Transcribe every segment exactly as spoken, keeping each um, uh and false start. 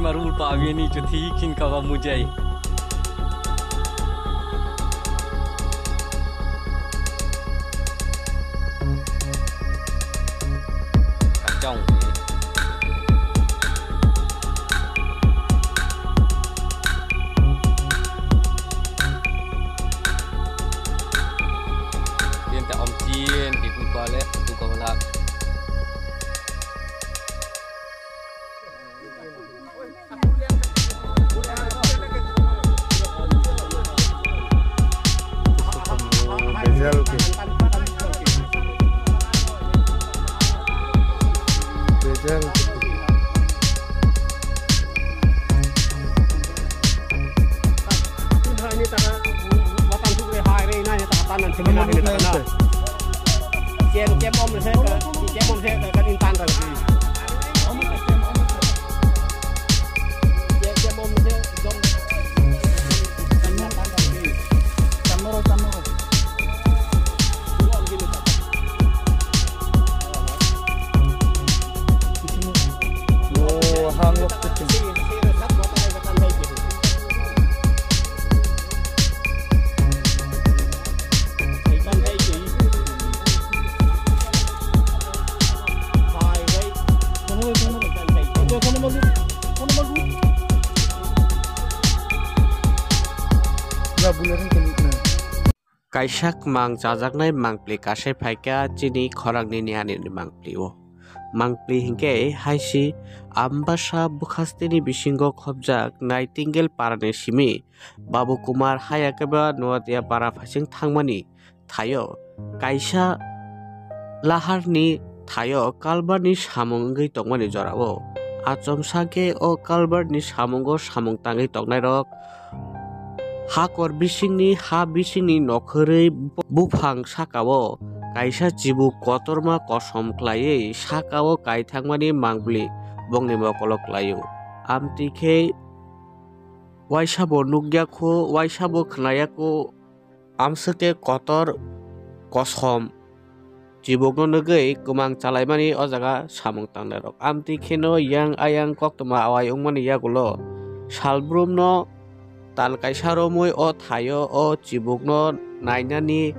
Marul pa abiyani chuthi khin kaba mujai. Kachong. Tiyan ta om tiyan di pupale tu kamalak. Kaisa kwmang chajaknai mangpli kasai phaikha chini khorangni niani mangpli o. Mangpli hinkhe haisi Ambasa bwkhasteni bisingo khopjak Nightingale parani simi Babu Kumar haya khe ba Nuatia para phaising thangmani thaio kaisa laharni thaio kalbarni samung wngwi tongmani jorao. Achomsa khe o kalbarni samungo samung tangwi tongnairok hakor bisingni ha bisingni nokhorwi buphang sakao kaisa chibuk kotorma kosom khlaiwi sakao kaithangmani mangpli bongni mokolo klaio. Amtwi khe waisa bo nukya kho, waisa bo khnaya kho, amswk khe kotor kosom chibukno nugwi kwmang chalaimani o jaga samung tangnairok. Amtwi kheno yang ayang koktwma awai wngmani yagulo salbrumno tal kaisa romwi o thaio o chibukno nainani,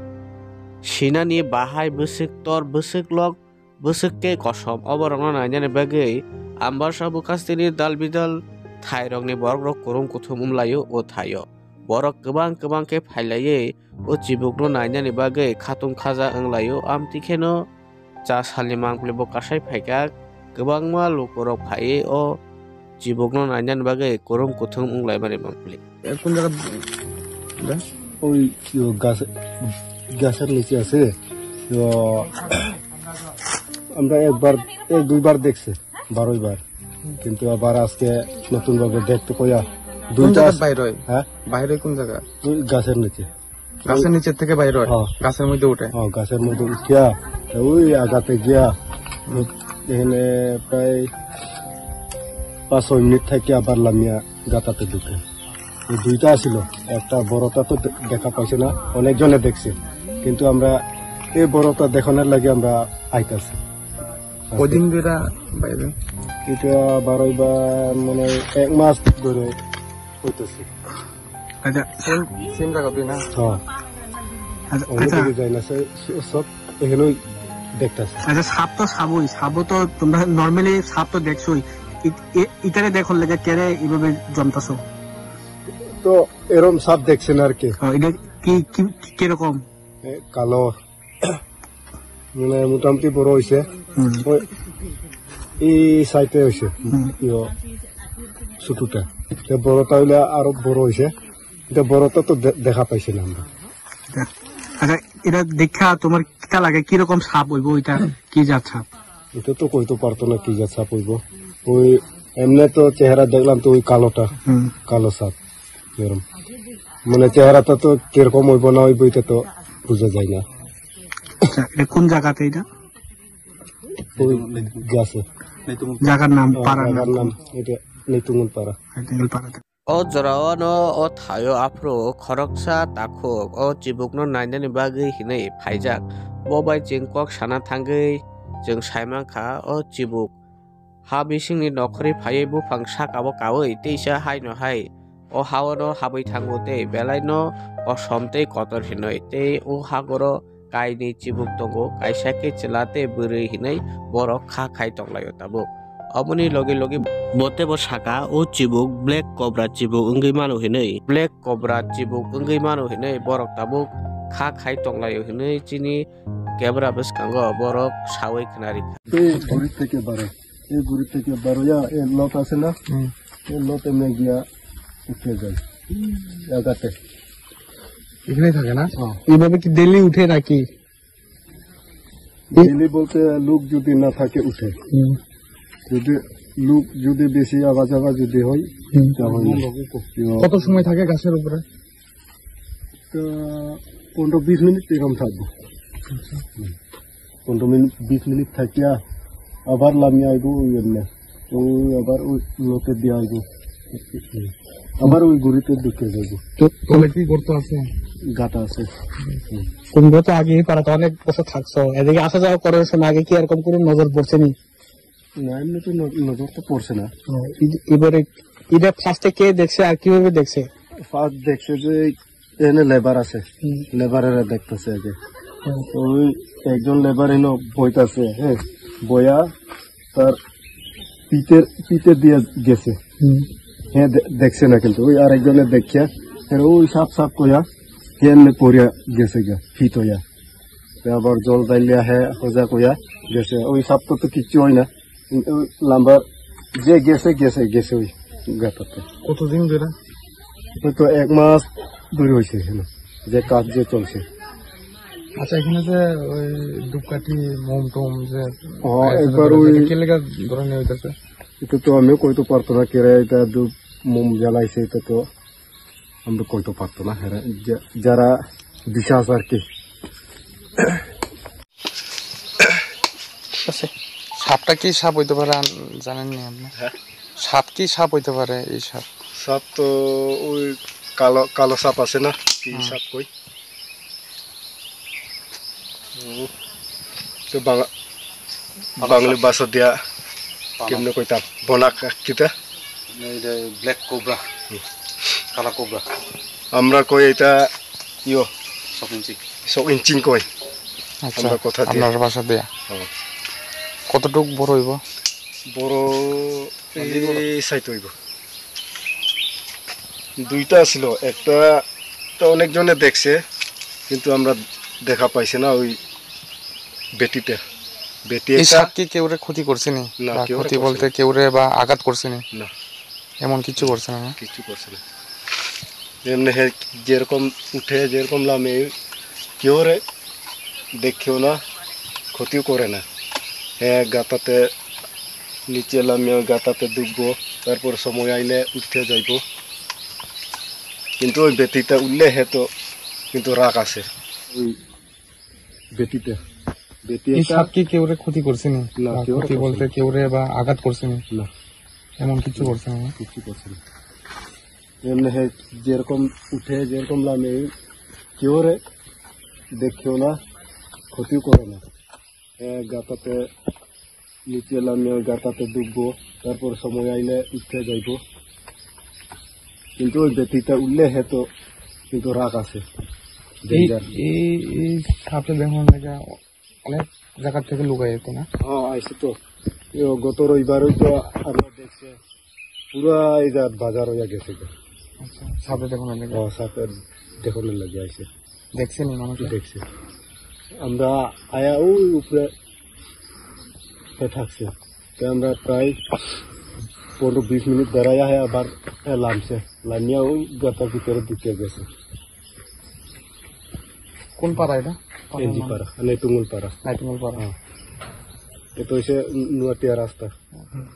sinani bahai bwswk tor bwswk lok bwswk tei kosom. O borokno nainani bagwi Ambasa bwkhasteni dal bidal thairokni borokrok kurum kuthum wnglaio o thaio. Borok kwbang kwbang khe phailaiwi o chibukno nainani bagwi khatung khaja wnglaio. Amtwi kheno cha salni mangpli bo kasai phaikha, kwbangma lukurok phaiwi o chibukno nainani bagwi kurum kuthum wnglaimani mangpli. এ, কোন জায়গা? ওই কি ও গাছ, গাছের নিচে আছে। তো আমরা একবার, এক দুইবার দেখছি, বারোই বার। কিন্তু আবার আজকে নতুন ভাবে দেখতে কইয়া কোন দুইটা জায়গার আছে। বাইরে হয়? হ্যাঁ? বাইরে কোন জায়গা? ওই গাছের নিচে। গাছের নিচের থেকে বাইরে হয়? হ্যাঁ। গাছের মধ্যে উঠে? হ্যাঁ, গাছের মধ্যে উঠিয়া ওই আগাতে গিয়া এখানে প্রায় পাঁচ ছয় মিনিট থেকে আবার লামিয়া গাতাতে ঢুকে। এই দুইটা ছিল, একটা বড়টা তো দে-, দেখা পাইছে না, অনেকজনে দেখছে, কিন্তু আমরা এই বড়টা দেখানোর লাগি আমরা আইতাছি। কদিন ধরে বাইরে? এটা বারোই বা মানে এক মাস ধরে হইতেছে। আচ্ছা, সেম, সেম জায়গা তুই না? হ্যাঁ। আচ্ছা, অন্য আচ্ছা। দিকে যাই না, সে, সে সব এখানেই দেখতেছে। আচ্ছা, সাপ তো সাপই, সাপও তো তোমরা নরমালি সাপ তো দেখছোই। ই-, এ-, ইতারে দেখো লেগে কেরে এইভাবে জমতাছো? তো এরম সাপ দেখছেন আর কি। ও, এটা কি, কি, কি, কিরকম? এ, কালো। মানে মোটামুটি বড় হইছে। হুম। ওই এই সাইডে হইছে। হুম। ইয়ো, ছোটটা। তো বড়টা হইলে আরো বড় হইছে। এটা বড়টা তো দে-, দেখা পাইছি না আমরা। আচ্ছা, এটা দেখা তোমার কিতা লাগে? কিরকম সাপ হইব এটা? কি জাত সাপ? এটা তো কইতে পারতো না কি জাত সাপ হইব। ওই এমনি তো চেহারা দেখলাম তো ওই কালোটা, হুম। কালো সাপ এরকম। মানে চেহারাটা তো কিরকম হইব না হইব এটা তো বোঝা যায় না। আচ্ছা, এটা কোন জায়গাতে এটা? ওই গাছে। জায়গার নাম, ও, পাড়ার নাম জায়গার নাম কোন? এটা নেতুঙ্গল পাড়া। নেতুঙ্গল পাড়া। O jorao no o thaio aphuru khoroksa takhuk o chibukno nainani bagwi hinwi phaijak. Bo bai chwng kok sana thangwi chwng saimankha o chibuk Ha bisingni nokhorwi phaiwi buphang sakao kaui teisa haino hai o haono habwi thango tei belaino kosom tei kotor hinwi tei o hagoro kainwi chibuk tongo, kaisa khe chwla tei bwrwi hinwi borok kha khai tonglaio tabuk. Aboni logi logi bo teibo saka o chibuk Black Cobra chibuk wngwi mano hinwi, Black Cobra chibuk wngwi mano hinwi borok tabuk kha khai tonglaio hinwi chini camera bwskango borok saui khwnarikha. এই গুড়ির থেকে বারো, এই গুড়ির থেকে বারো ইয়া, এই লত আছে না? হুম। এই লতে মে গিয়া উঠে যায়। জায়গাতে। এখানেই থাকে না? হ্যাঁ। এইভাবে কি ডেইলি উঠে নাকি? ডেইলি বলতে লোক যদি না থাকে উঠে। হুম। যদি লোক যদি বেশি আওয়া যাওয়া যদি হয়, হুম। তাহলে কত সময় থাকে গাছের উপরে? তো পনেরো বিশ মিনিট এরকম থাকবো। আচ্ছা। হুম। পনেরো মিনিট, বিশ মিনিট থাকিয়া আবার লামিয়া আইবো ওই এমনি। ওই আবার ওই লোকে দিয়ে আইবো। আবার ওই গুড়িতে ঢুকে যাইবো। তো তলে কি গর্ত আছে? গাটা আছে। হুম। তোমরা তো আগে এই পাড়াতে অনেক বছর থাকছো, এদিকে আসা যাওয়া করার সময় আগে কি এরকম কোনো নজর পড়ছে নি? না, এমনি তো ন-, নজর তো পড়ছে না। ও, এই যে এবারে এটা ফার্স্টে কে দেখছে আর কিভাবে দেখছে? ফার্স্ট দেখছে যে এনে লেবার আছে, হুম। লেবারেরা দেখতেছে আগে। হুম। তো ওই একজন লেবার এনে বইতাছে, হ্যাঁ, বইয়া তার পিঠের, পিঠে দিয়ে গেছে। হুম। হ্যাঁ, দে-, দেখছে না কিন্তু ওই আরেকজনে দেখিয়া, হ্যাঁ, ওই সাপ সাপ কইয়া, হ্যাঁ, এমনি পড়িয়া গেছে গিয়া, ফিট হইয়া। তো আবার জল ঢালিয়া, হ্যাঁ, হোজা কইয়া গেছে। ওই সাপ তো, তো কিচ্ছু হয় না। ওই লাম্বার যে গেছে, গেছে, গেছে ওই গাতাতে। কতদিন ধরে? ওই তো এক মাস ধরে হয়েছে এখানে, যে কাজ যে চলছে। আচ্ছা, এখানে যে ওই ধূপকাঠি, মোম টোম যে ও, একবার ওই কে লেগে ধরে নিয়ে হইতেছে? এটা তো আমিও কইতে পারতো না, কেরা এটা ধূপ মোম জ্বালাইছে, এটা তো আমরা কইতে পারতো না। এরা যা-, যারা বিশ্বাস আর কি। আছে। সাপটা কি সাপ হইতে পারে আন-, জানেননি আপনি? হ্যাঁ? সাপ কি সাপ হইতে পারে এই সাপ? সাপ তো ওই কালো, কালো সাপ আছে না? কি হুম। সাপ কই? হুম। তো বাংলা, বাংলা বাংলা সাপ। ভাষা দিয়া বাংলা। কেমনে কইতাম? বনাক কিতা? এটা ব্ল্যাক কোবরা। হুম। কালা কোবরা। আমরা কই এটা ইয়ো। সকিংচিং। সকিংচিং কই। আচ্ছা, আমরা কথা দিয়া। আপনার ভাষা দিয়া। হ্যাঁ। কতটুক বড় হইব? বড় এই সাইজ হইব। দুইটা ছিল, একটা তো অনেকজনে দেখছে, কিন্তু আমরা দেখা পাইছি না ওই বেটিতে। বেটি এই একটা সাপ কি কেউরে ক্ষতি করছে নি? না, বা কেউরে ক্ষতি করছে বলতে না। কেউরে বা আঘাত করছে নি? না। এমন কিচ্ছু করছে না, না? কিচ্ছু করছে না। এমনি হে যেরকম উঠে, যেরকম লামে, কেউরে দেখেও না, ক্ষতিও করে না। হ্যাঁ, গাতাতে নিচে লামিয়ে গাতাতে ডুববো, তারপর সময় আইলে উঠে যাইবো। কিন্তু ওই বেটিটা উঠলে হে তো কিন্তু রাগ আছে। ওই বেটিটা, বেটি এই একটা সাপ কি কেউরে ক্ষতি করছে নি? না, বা কেউরে ক্ষতি করছে বলতে না। কেউরে বা আঘাত করছে নি? না। এমন কিচ্ছু করছে না, না? কিচ্ছু করছে না। এমনি হে যেরকম উঠে, যেরকম লামে, কেউরে দেখেও না, ক্ষতিও করে না। এ, গাতাতে নিচে লামিয়ে গাতাতে ডুববো, তারপর সময় আইলে উঠে যাইবো। কিন্তু ওই বেটিটা উঠলে হে তো কিন্তু রাগ আছে। এই, ডেঞ্জার। এই, এই সাপে দেখুন এটা অনেক জায়গা থেকে লুকাই যেত না? হ্যাঁ, আইছে তো। এ, গত রবিবারই তো আমরা দেখছি। পুরা এই যে বাজার হইয়া গেছে গো। আচ্ছা, সাপে দেখানোর লাগি? হ্যাঁ, সাপে দেখানোর লাগি আইছে। দেখছেন এই মানুষে? দেখছে। আমরা আয়া ওই উপরে থাকছে। তো আমরা প্রায় পনেরো বিশ মিনিট দাঁড়াইয়া আয়া আবার লামছে। লামিয়া ওই গাতার ভিতরে ঢুকে গেছে। কোন পাড়া এটা? এনজি পাড়া, নেটুঙ্গল পাড়া। নেটুঙ্গল পাড়া। হ্যাঁ। এটা হচ্ছে নুয়াটিয়া রাস্তা। হুম।